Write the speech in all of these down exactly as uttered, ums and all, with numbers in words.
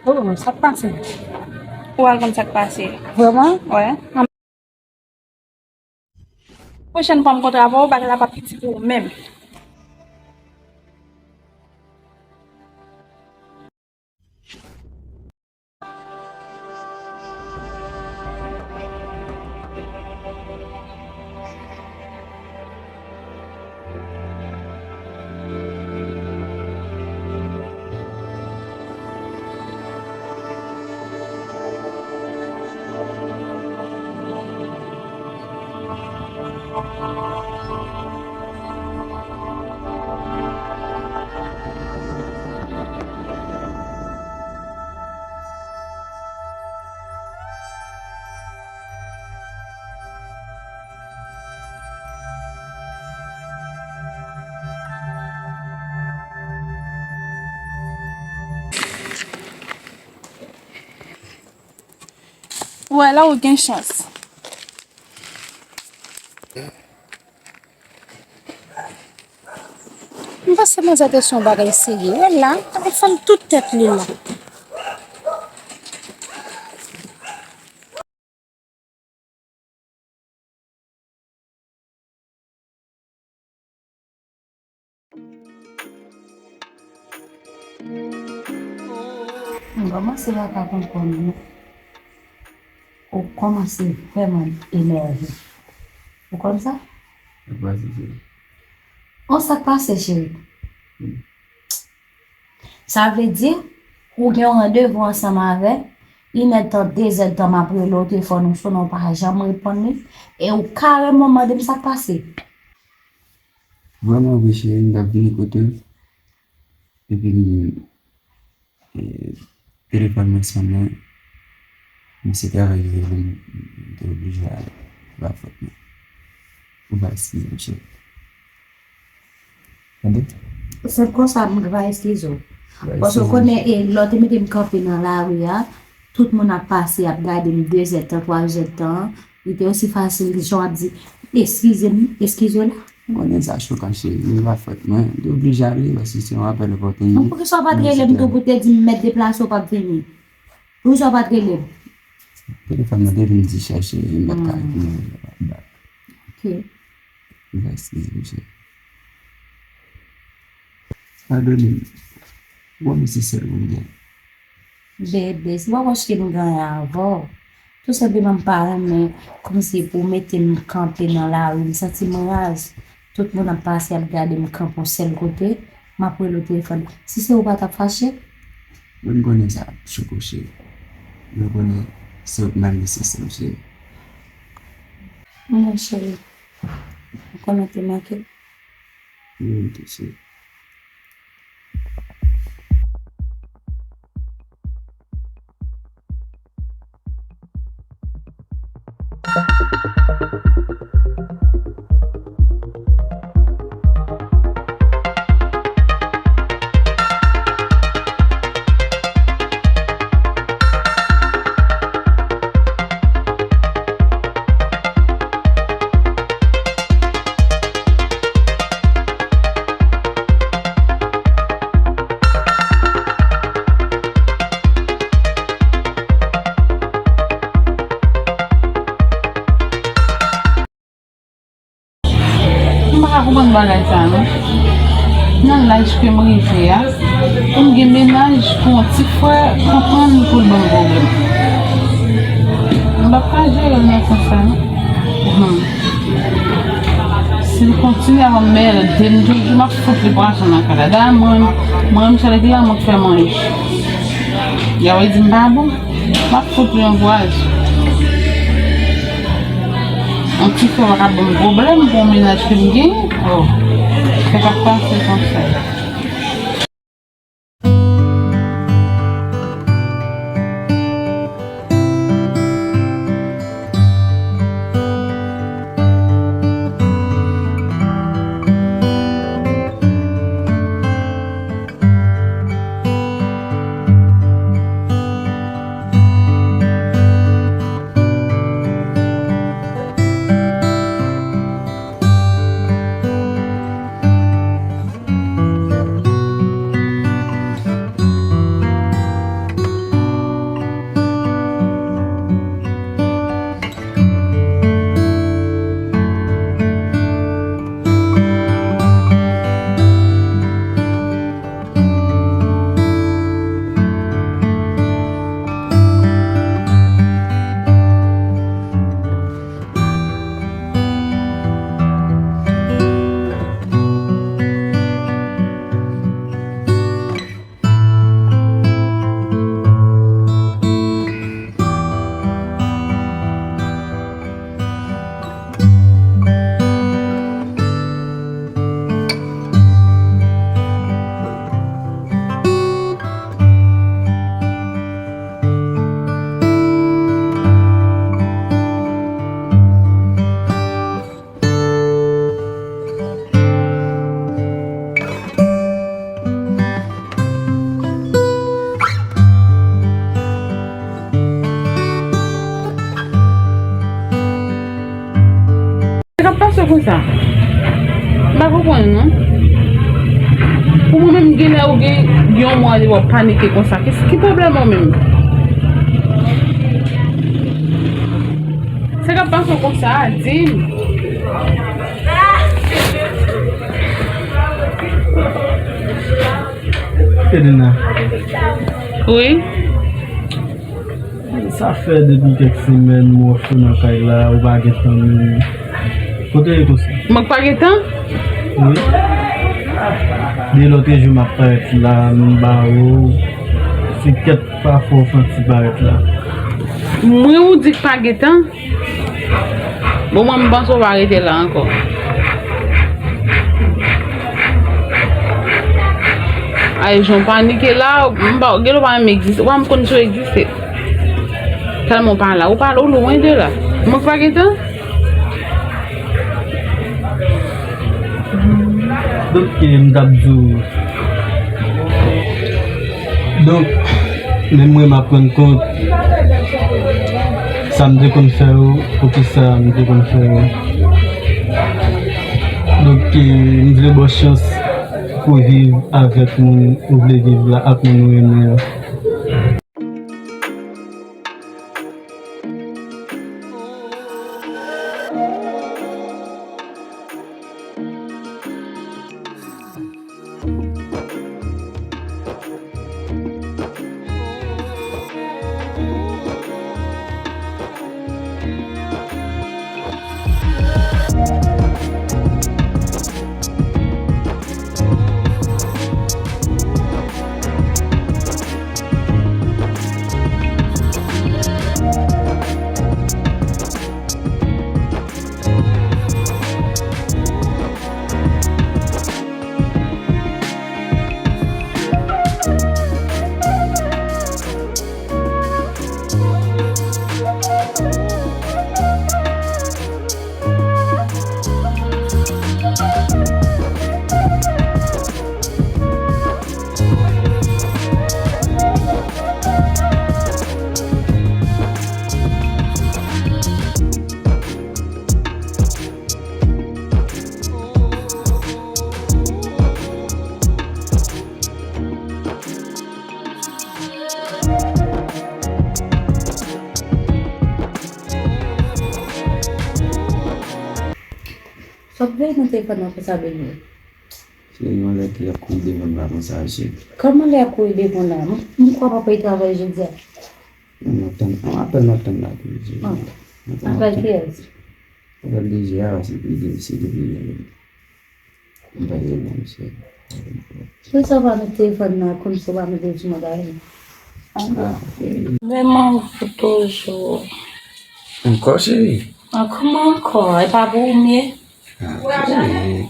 Oh, sa k pase? Ou al konn sa k pase. Vrèman? Wè. Pwochèn fwa m kontre avè w, bagay la p ap piti pou ou menm. Ou wè la ou gen chans. M panse manzè te se yon bagay serye. Wè la, li fè m tout tèt li la. M kòmanse pa ka konprann ou. Ou kòmanse vrèman enève. Ou konn sa? Sa k pase, cheri? Bon, sa k pase, cheri? Hmm. Sa vle di, ou gen yon randevou ansanm avè l, inèdtan, dezèdtan, m ap rele w telefòn ou sonnen, ou pa janm reponn li, e ou kareman mande m sa k pase. Vrèman vre, cheri, m t ap vini kote w, epi m, e, telefòn mwen sonnen, men se travay ki rele m, m te oblije ale. Se pa fòt mwen. Ou va eskize m, cheri. Tande? Se konsa m va eskize w. Paske w konnen, e, lè w te mete m kanpe nan lari a, tout moun ap pase, ap gade m dezèdtan, twazèdtan. Li te osi fasil, jan w ap di, eskize m, eskize w la. Ou konnen sa chokan, cheri, li pa fòt mwen. M te oblije ale, paske se yon apèl enpòtan. Poukisa w pa t rele m tou pou te di m mèt deplase, w p ap vini? Poukisa w pa t rele m? Telefòn nan te vin dichaj, cheri, m pa t ka reponn ou bak. Ok. Ou va eskize m, cheri. Padone m. Ou konnen se sèl ou m gen. Bebe, se pa paske m gen anyen avè w. Tou senpleman m pa renmen kòmsi pou w mete m kanpe nan lari, m santi m raz. Tout moun ap pase, ap gade m kanpe yon sèl kote, m ap rele w telefòn. Si se ou, pa t ap fache? Mwen m konnen sa ap choke w, cheri. Mwen konnen se ou k malnèsesè m, cheri. Mwen cheri, ou konnen te manke. Mwen tou, cheri. M pa ka konprann bagay sa non. Nan laj ke m rive a, pou m gen mennaj pou yon ti frè, konprann pou l ban m pwoblèm. M p ap ka jere l nan sans sa non. Hmm. Si l kontinye ap anmède m toujou, m ap fout li pwason nan kay la. Dayè mwen, mwen menm se règ la mwen k fè manje. Y a wè di m pa bon, m ap fout li yon pwason. Yon ti frè pa ka ban m pwoblèm pou yon mennaj ke m genyen. Oh, sa k ap pase konsa. Sa k ap pase w konsa? M pa konprann, non. Pou mwen menm, genlè ou gen yon mwa li w ap panike konsa. Ki, ki pwoblèm ou menm? Sa k ap pase w konsa? Di m. Edelina. Wi. Sa fè depi kèk semèn mwen fou nan kay la, ou pa gentan menm. Kote w ye konsa? Mwen k pa gentan? Wi. De lòt jou m ap parèt la, m ba ou. Se kèk pafwa w santi parèt la. Mwen ou di k pa gentan? Bon, mwen m panse w pa rete la ankò. Ay, jan w panike la, m pa, genlè w pa menm egziste, ou pa menm konn si w egziste. Tèlman w pa la, ou pa, ou lwen de la. Mwen k pa gentan? Donk, e, m t ap di w. Donk, menm mwen m ap rann kont sa m te konn fè yo, poukisa m te konn fè yo. Donk, e, m vle ba w chans pou w viv avèk moun ou vle viv la, ak moun ou renmen an. Sa ap veye nan telefòn nan konsa, baby? Se yon lè ki ap kouri devan m la konsa, cheri. Kòman lè ap kouri devan w la? M, m kwè w pa pral travay jodi a. Non, m ap tann, m apèl m ap tann la pou jodi a. Ah. Apèl kiyès? Apèl D G a, se depi, se depi. M pa gen non, cheri. Poukisa w pa met telefòn nan kòmsi w pa met l sou mòd a li? Ah, cheri. Vrèman, ou fou toujou. Ankò, cheri? Ah, kòman ankò? E pa pou ou m ye? Ah, cheri.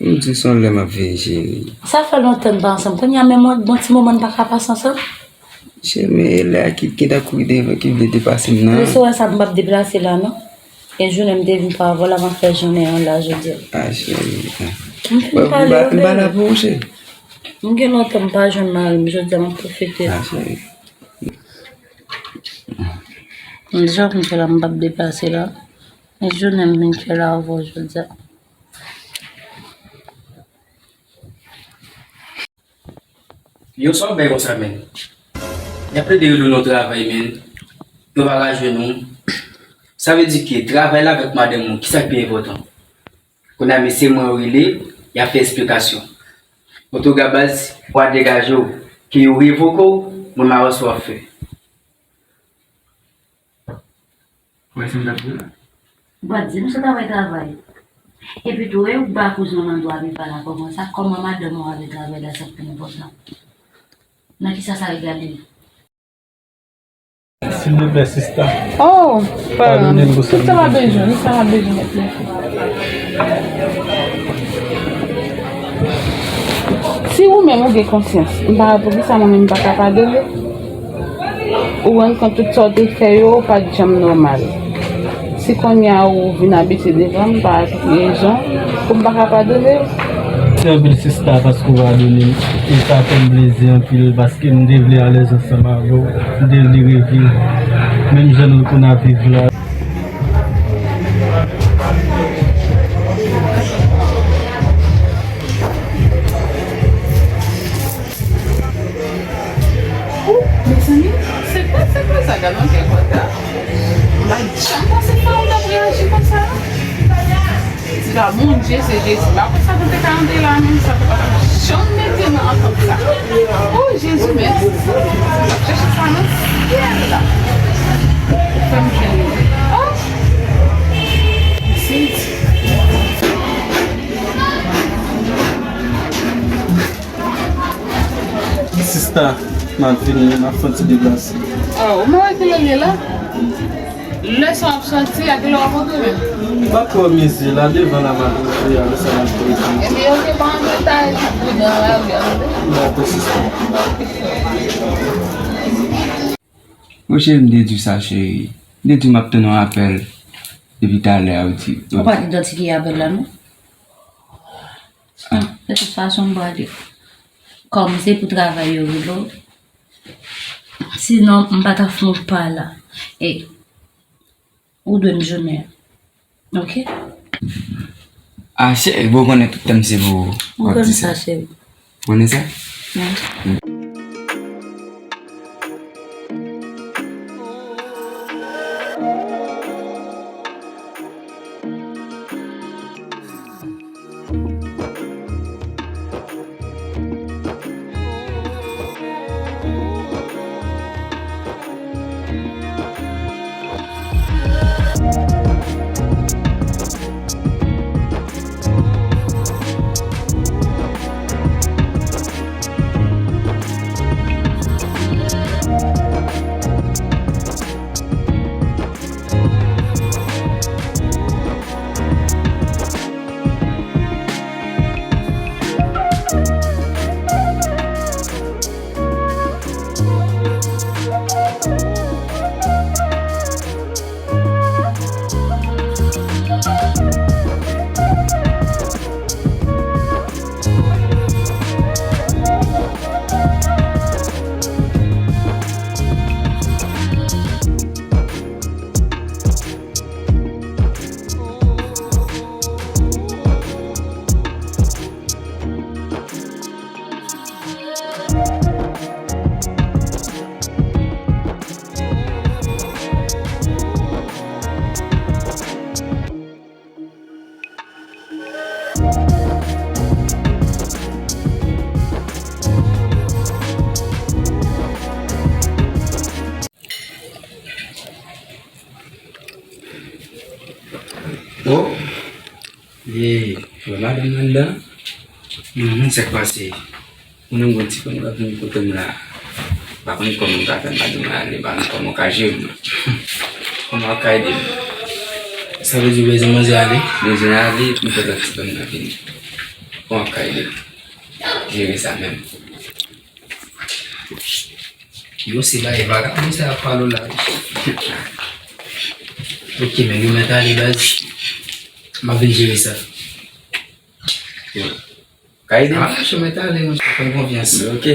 M di se yon lè m ap veye, cheri. Sa fè lontan n pa ansanm. Kounye a menm yon bon ti moman n pa ka pase ansanm. Cheri, men e lè a ki gentan kouri devan ki vle depase m nan. Mesye, w wè sa, m p ap deplase la, non. E jounen m te vin pa avè w la, m ap fè jounen an la jodi a. Ah, cheri. M fin pale w, baby. M pa la pou ou, cheri. M gen lontan m pa jwenn mari m, jodi a m ap pwofite. Ah, cheri. M di sa pou m fè la, m p ap deplase la. E jounen m vin fè la avè w jodi a. Yo, sa w bay konsa, menn? Y ap plede rele w nan travay, menn. Yo pa ka jwenn ou. Sa vle di ke travay la avèk madanm ou, kisa k pi enpòtan? Kounye a, mesye mwen yo rele, y ap fè esplikasyon. Antouka, baz, w a degaje w, ke yo revoke w, mwen m a wè sa w ap fè. Ou wè sa m t ap di w la? Ou pa di m sou travay, travay. Epi tou, e ou ba kouzen w nan do a, epi pale ankò konsa, kòman madanm ou avè travay la, sa k pi enpòtan? Nan kisa sa regade? Silvouplè, sista. Oh, padone m pou sa. Tout sa m ap bezwen, tout sa m ap bezwen, mèt mèt. Si ou menm ou gen konsyans, m pa wè poukisa mwen menm m pa ka padone w. Ou rann kont tout sa w te fè yo pa t janm nòmal. Si kounye a ou vin abitye devan m, pa gen rezon pou m pa ka padone w. Mèsi anpil sista paske w padone m. E sa fè m plezi anpil paske m te vle alèz ansanm avè w. M te vle reviv menm jan nou konn ap viv la. Ka, Bondye, se Jezi. Pa konn sa nou te ka antre la menm, sa pa t ap janm mete nan antant sa. O Jezi, mèsi. N ap chèche sa nan syèl la. Fè m jwenn li. O! Mèsi. Sista, m ap vini, m ap fè yon ti deplase. O, ou mwen wè kilè l ye la? Lè sa w ap sòti, a kilè w ap antre menm? M pa kwè mize la, devan la m ap rive, a lè sa m ap rive. Ebyen, oke, pa antre ta, e pou pridan nan lari a, tande? Dakò, sista. Monchè, m te di w sa, cheri. M te di w m ap tann yon apèl depi talè a, ou di. Ou pa t idantifye apèl la, non? Ah, de tout fason, m prale. Kòm se pou travay yo rele w. Sinon, m pa ta fè yon pa la. E, ou dwe m jounen an. Oke? Ah, cheri, bon, ou konnen tout tan m se pou ou. M konnen sa, cheri. Ou konnen sa? Wi. Oh, e, wè madanm nan anndan? Humm, sa k pase? Mwen menm, yon ti pwen k ap vin kote m la. M pa konn kòman m ka fè, m pa di mwen ale, m pa konn kòman w ka jere m. Kòman w ka ede m? Sa vle di w bezwen manzè ale? Bezwen ale, pou m fè lòt ti pwen nan vini. Kòman w ka ede m jere sa menm? Yo, se bagay vagabon sa y ap pale w la, wi. Ok, men yo mèt ale, baz. M ap vin jere sa. Yo. Ka ede m? Ah, monchè, mwen ta ale, monchè, fè m konfyans. Ok.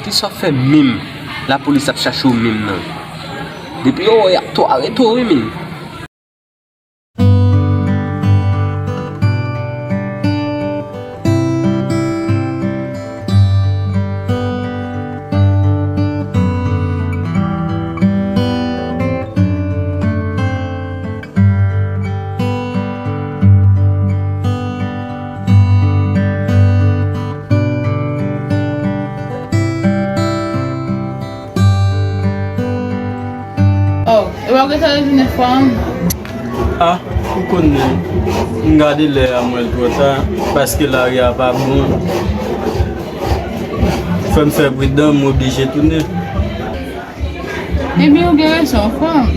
Kisa w ap fè menm? Lapolis ap chache w menm nan. Depi yo wè w, y ap tou arete w, wi, menm. Oh, epa w gentan retounen fanm? Ah, ou konnen, m gade lè a, m wè l twò ta, paske lari a pa bon. Fò m fè pridan, m oblije tounen. Ebyen, ou gen rezon, fanm.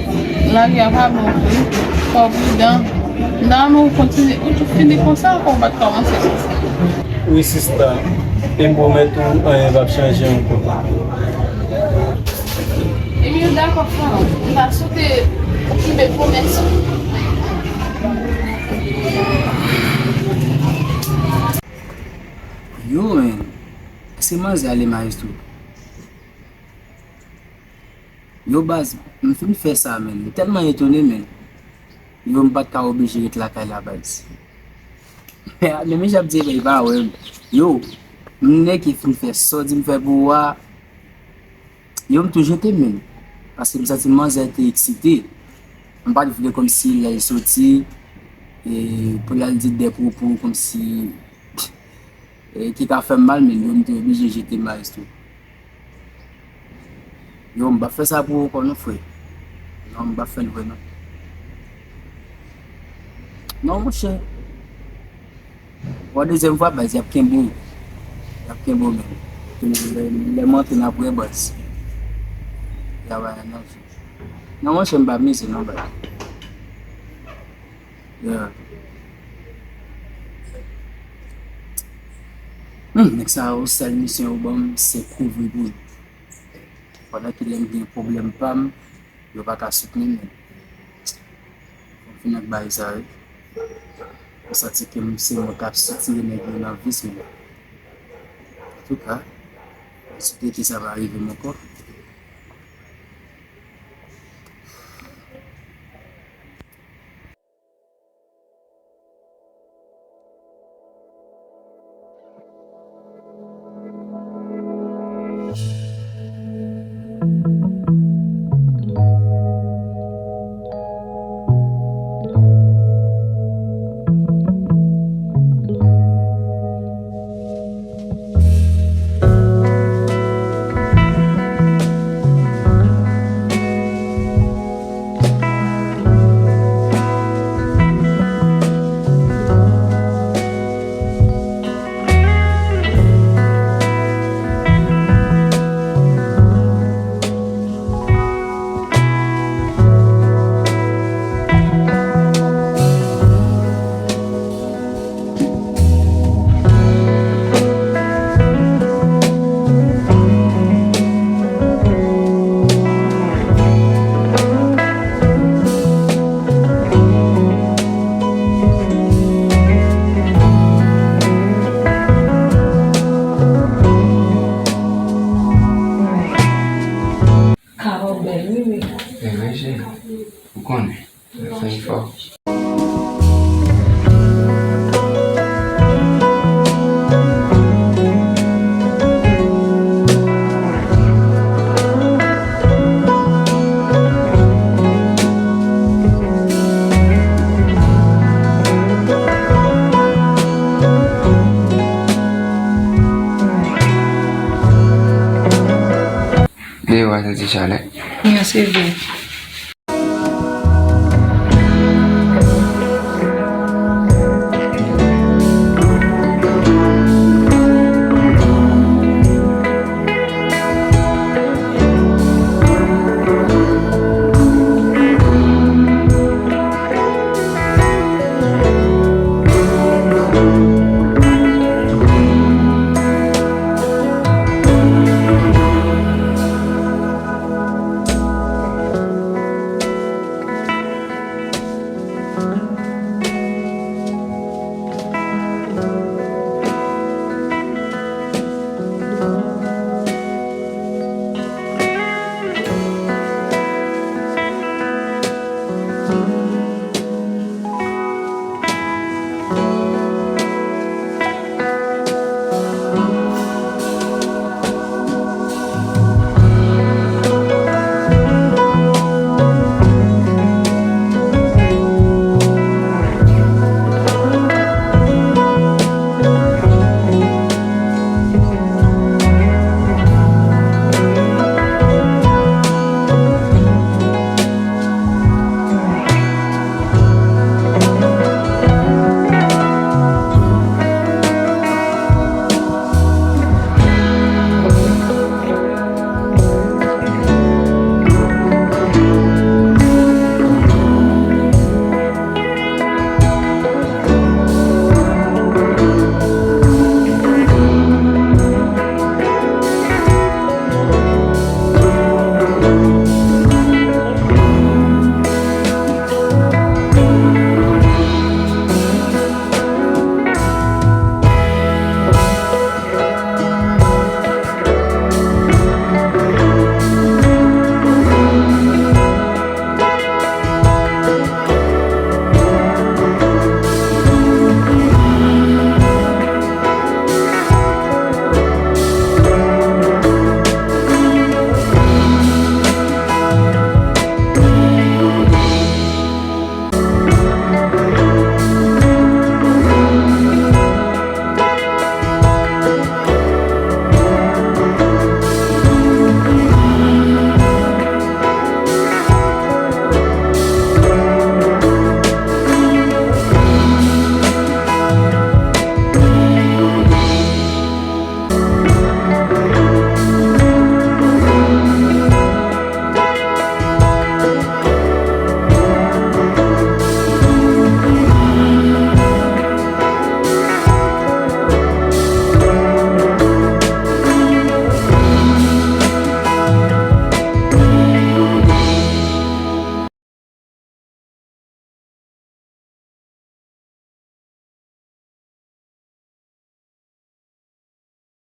Lari a pa bon vre. Fò w pridan. Non, men ou kontinye, ou tou fini konsa, ankò ou pa t kòmanse konsa. Wi, sista. E m pwomèt ou, anyen p ap chanje ankò. Ebyen, dakò, frè m. M ta swete ou kenbe pwomès ou. Yo, men, èske manzè ale, maestro? Yo, baz, m fin fè sa, men. M tèlman etone, men. Yo, m pa t ka oblije ret lakay la, baz. Men, men jan ap di, men, li pa wè m. Yo, m nèk fin fè sa w di m fè pou ou a. Yo, m tou jete men. Paske m santi manzè te eksite. M pa t vle kòmsi lè l soti, e, pou l al di de pwopo kòmsi, e, ki ka fè m mal, men yo, m te oblije jete maestro. Yo, m p ap fè sa pou ou ankò non, frè. Non, m p ap fè l vre, non. Non, monchè. Bon, dezyèm fwa, baz, y ap kenbe w. Y ap kenbe w, men. Lè, lè m antre, n ap wè, baz. Y a bay nan je. Non, monchè, m pa mize, non, baz. Yeah. Hmm, nèg sa yo, sèl misyon yo ban m, se kouvri pou yo. Pandan ke lè m gen pwoblèm pa m, yo pa ka soutni m. Fò m fin ak bagay sa, wi. M santi ke m se mwen k ap sitire nèg yo nan vis mwen. Antouka, m swete ke sa pa rive m ankò. Karo bèl, wi, wi. Bèl, wi, cheri. Ou konnen. Fè efò. Deyò a santi chalè. Wi, se vre.